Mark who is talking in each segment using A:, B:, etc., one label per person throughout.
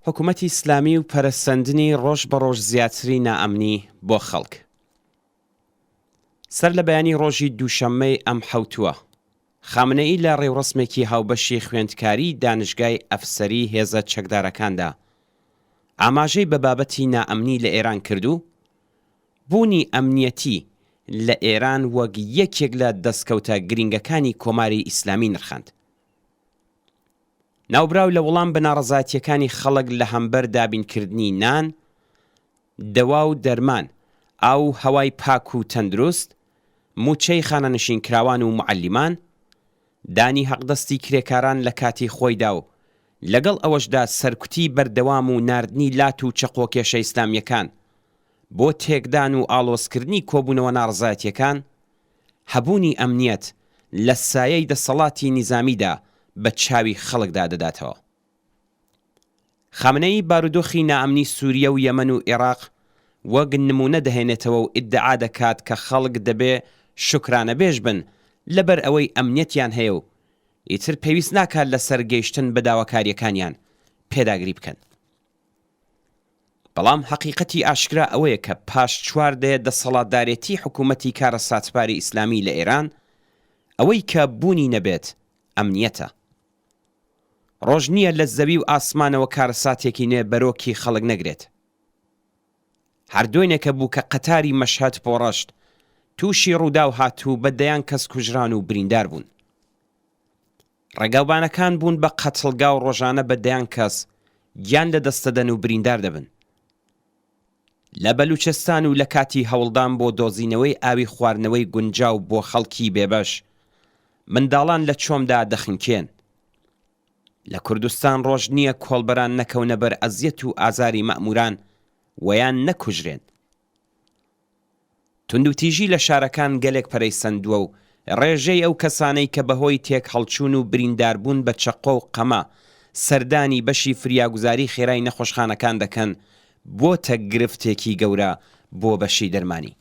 A: حکوومەتی ئیسلامی و پەرەسەندنی ڕۆژ بە ڕۆژ زیاتری نائەمنی بۆ خەڵک. سەر لە بەیانی ڕۆژی دووشەممەی ئەم حەوتووە، خامنەیی لە ڕێوڕەسمێکی هاوبەشی خوێندکاریی دانشگای ئەفسەری هێزە چەکدارەکاندا ئاماژەی بە بابەتی نائەمنی لە ئێران کرد و بوونی ئەمنیەتی لە ئێران وەک یەکێک لە دەسکەوتە گرینگەکانی کۆماری ئیسلامی نرخاند. ناوبراو لە وڵام بە ناڕەزایەتییەکانی خەڵک لە هەمبەر دابینکردنی نان، دەوا و دەرمان، ئاو و هەوای پاک و تەندروست، مووچەی خانەنشینکراوان و موعەلیمان، دانی هەقدەستی کرێکاران لە کاتی خۆیدا و لەگەڵ ئەوەشدا سەرکوتی بەردەوام و ناردنی لات و چەقۆکێشە ئیسلامییەکان بۆ تێکدان و ئاڵۆزکردنی کۆبوونەوە ناڕەزایەتییەکان، هەبوونی ئەمنیەت لە سایەی دەسەڵاتی نیزامیدا بە چاوی خەڵکدا دەداتەوە. خامنەیی بارودۆخی نائەمنی سوریە و یەمەن و ئێراق وەک نموونە دەهێنێتەوە و ئیدعا دەکات کە خەڵک دەبێ شوکرانەبێژ بن لەبەر ئەوەی ئەمنیەتیان هەیە و ئیتر پێویست ناکات لەسەر گەیشتن بە داواکارییەکانیان پێداگری بکەن. بەڵام هەقیقەتی ئاشکرا ئەوەیە کە پاش چوار دەیە دەسەڵاتدارێتی حکوومەتی کارەساتباری ئیسلامی لە ئێران، ئەوەی کە بوونی نەبێت ئەمنیەتە. ڕۆژ نییە لە زەوی و ئاسمانەوە کارەساتێکی نوێ بەرۆکی خەڵک نەگرێت. هەر دوێنێکە بوو کە قەتاری مەشهەد پۆڕەشت تووشی ڕووداو هات و بە دەیان کەس کوژران و بریندار بوون. ڕێگاوبانەکان بوون بە قەتڵگا و ڕۆژانە بە دەیان کەس گیان لە دەستەدەن و بریندار دەبن. لە بەلوچستان و لە کاتی هەوڵدان بۆ دۆزینەوەی ئاوی خواردنەوەی گونجاو بۆ خەڵکی بێبەش، منداڵان لە چۆمدا دەخنکێن. لە کوردستان ڕۆژ نییە کۆڵبەران نەکەونە بەر ئەزیەت و ئازاری مەئمووران وەیان نەکوژرێن. توندوتیژی لە شارەکان گەلێک پەرەی سەندووە و ڕێژەی ئەو کەسانەی کە بەهۆی تێکهەڵچوون و برینداربوون بە چەقۆ و قەمە سەردانی بەشی فریاگوزاری خێرای نەخۆشخانەکان دەکەن بۆتە گرفتێکی گەورە بۆ بەشی دەرمانی.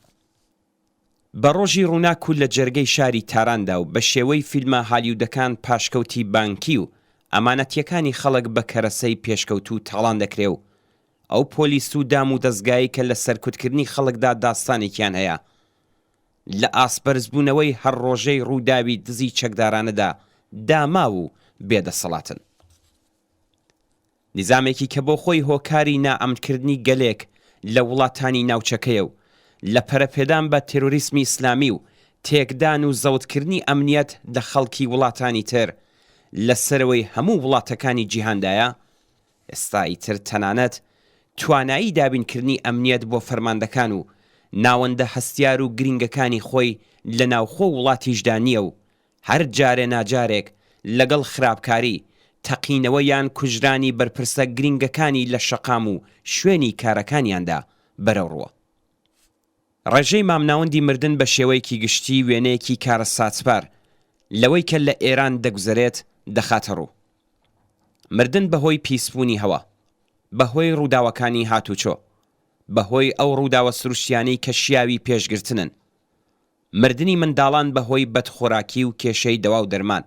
A: بە ڕۆژی ڕووناک و لە جەرگەی شاری تاراندا و بە شێوەی فیلمە هالیودەکان پاشکەوتی بانکی و ئەمانەتییەکانی خەڵک بە کەرەسەی پێشکەوتوو تاڵان دەکرێ و ئەو پۆلیس و دام و دەزگایەی کە لە سەرکوتکردنی خەڵکدا داستانێکیان هەیە، لە ئاست بەرزبوونەوەی هەر ڕۆژەی ڕووداوی دزی چەکدارانەدا داماو و بێ دەسەڵاتن. نیزامێکی کە بۆ خۆی هۆکاری نائەمنکردنی گەلێک لە وڵاتانی ناوچەکەیە و لە پەرەپێدان بە تێرۆریسمی ئیسلامی و تێکدان و زەوتکردنی ئەمنیەت لە خەڵکی وڵاتانی تر لە سەرەوەی هەموو وڵاتەکانی جیهاندایە، ئێستا ئیتر تەنانەت توانایی دابینکردنی ئەمنیەت بۆ فەرماندەکان و ناوەندە هەستیار و گرینگەکانی خۆی لە ناوخۆ وڵاتیشدا نییە و هەر جارێ ناجارێک لەگەڵ خراپکاری، تەقینەوە یان کوژرانی بەرپرسە گرینگەکانی لە شەقام و شوێنی کارەکانیاندا بەرەوڕووە. ڕێژەی مامناوەندی مردن بە شێوەیەکی گشتی وێنەیەکی کارەساتبار لەوەی کە لە ئێران دەگوزەرێت دەخاتە ڕوو. مردن بەهۆی پیسبوونی هەوا، بەهۆی ڕووداوەکانی هاتوچۆ، بەهۆی ئەو ڕووداوە سروشتیانەی کە شیاوی پێشگرتنن، مردنی منداڵان بەهۆی بەدخۆراکی و کێشەی دەوا و دەرمان،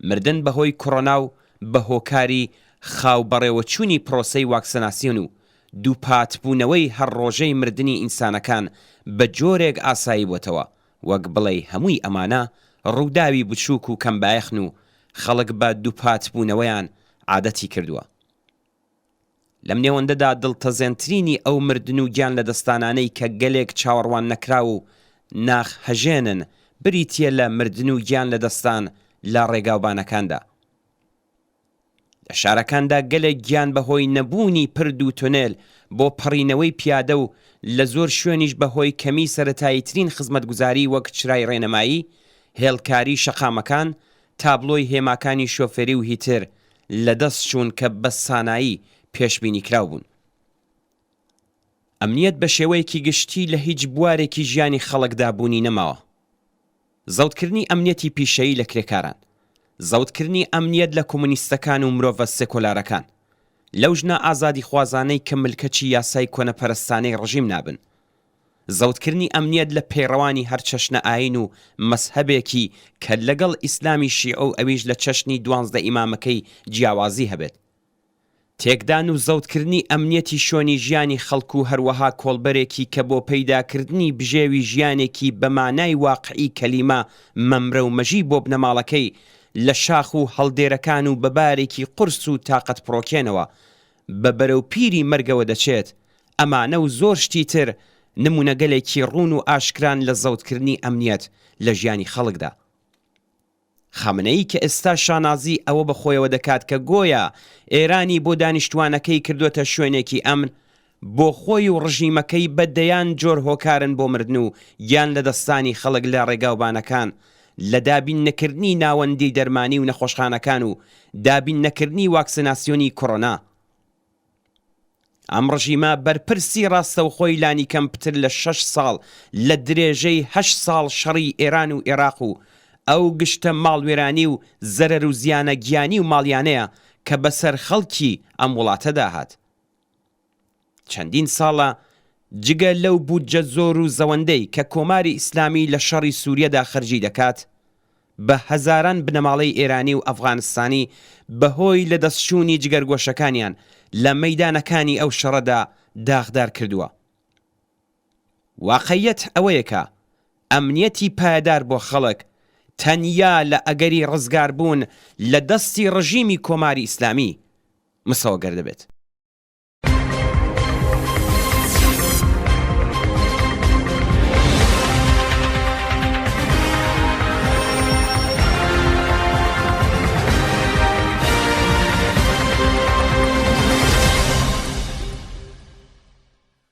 A: مردن بەهۆی کۆرۆنا و بە هۆکاری خاو بەڕێوەچوونی پرۆسەی واکسەناسیۆن و دووپاتبوونەوەی هەر ڕۆژەی مردنی ئینسانەکان بە جۆرێک ئاسایی بۆتەوە وەک بڵێی هەمووی ئەمانە ڕووداوی بچووک و کەمبایەخن و خەڵک بە دووپاتبوونەوەیان عادەتی کردووە. لەم نێوەندەدا دڵتەزێنترینی ئەو مردن و گیان لەدەستدانانەی کە گەلێک چاوەڕواننەکراو و ناخ هەژێنن بریتییە لە مردن و گیان لەدەستدان لە ڕێگاوبانەکاندا. لە شارەکاندا گەلێک گیان بە هۆی نەبوونی پرد و تونێل بۆ پەڕینەوەی پیادە و لە زۆر شوێنیش بە هۆی کەمی سەرەتاییترین خزمەتگوزاری وەک چرای ڕێنمایی، هێڵکاری شەقامەکان، تابلۆی هێماکانی شۆفێری و هیتر لەدەست چوون کە بە سانایی پێشبینیکراو بوون. ئەمنیەت بە شێوەیەکی گشتی لە هیچ بوارێکی ژیانی خەڵکدا بوونی نەماوە. زەوتکردنی ئەمنیەتی پیشەیی لە کرێکاران، زەوتکردنی ئەمنیەت لە کۆمۆنیستەکان و مرۆڤە سێکۆلارەکان، لەو ژنە ئازادیخوازانەی کە ملکەچی یاسای کۆنەپەرستانەی ڕژیم نابن، زەوتکردنی ئەمنیەت لە پەیڕەوانی هەر چەشنە ئایین و مەزهەبێکی کە لەگەڵ ئیسلامی شیعە و ئەویش لە چەشنی دوانزدە ئیمامەکەی جیاوازی هەبێت. تێکدان و زەوتکردنی ئەمنیەتی شوێنی ژیانی خەڵک و هەروەها کۆڵبەرێکی کە بۆ پەیداکردنی بژێوی ژیانێکی بە مانای واقعی کەلیمە مەمرە و مەژی بۆ بنەماڵەکەی لە شاخ و هەڵدێرەکان و بە بارێکی قورس و تاقەتپڕۆکێنەوە بە بەرەو پیری مەرگەوە دەچێت، ئەمانە و زۆر شتی تر نموونەگەلێکی ڕوون و ئاشکران لە زەوتکردنی ئەمنیەت لە ژیانی خەڵکدا. خامنەیی کە ئێستا شانازی ئەوە بە خۆیەوە دەکات کە گۆیا ئێرانی بۆ دانیشتوانەکەی کردۆتە شوێنێکی ئەمن، بۆ خۆی و ڕژیمەکەی بە دەیان جۆر هۆکارن بۆ مردن و گیان لەدەستانی خەڵک لە ڕێگاوبانەکان، لە دابین نەکردنی ناوەندی دەرمانی و نەخۆشخانەکان و دابین نەکردنی واکسناسیۆنی کۆرۆنا. ئەم ڕژیمە بەرپرسی ڕاستەوخۆی لانیکەم پتر لە شەش ساڵ لە درێژەی هەشت ساڵ شەڕی ئێران و ئێراق و ئەو گشتە ماڵوێرانی و زەرەر و زیانە گیانی و ماڵیانەیە کە بەسەر خەڵکی ئەم وڵاتەدا هات. چەندین ساڵە جگە لەو بودجە زۆر و زەوەندەی کە کۆماری ئیسلامی لە شەڕی سووریەدا خەرجی دەکات، بە هەزاران بنەماڵەی ئێرانی و ئەفغانستانی بە هۆی لەدەستچوونی جگەرگۆشەکانیان لە مەیدانەکانی ئەو شەڕەدا داخدار کردووە. واقعیەت ئەوەیە کە ئەمنیەتی پایەدار بۆ خەڵک تەنیا لە ئەگەری ڕزگاربوون لە دەستی ڕژیمی کۆماری ئیسلامی مسۆگەر دەبێت.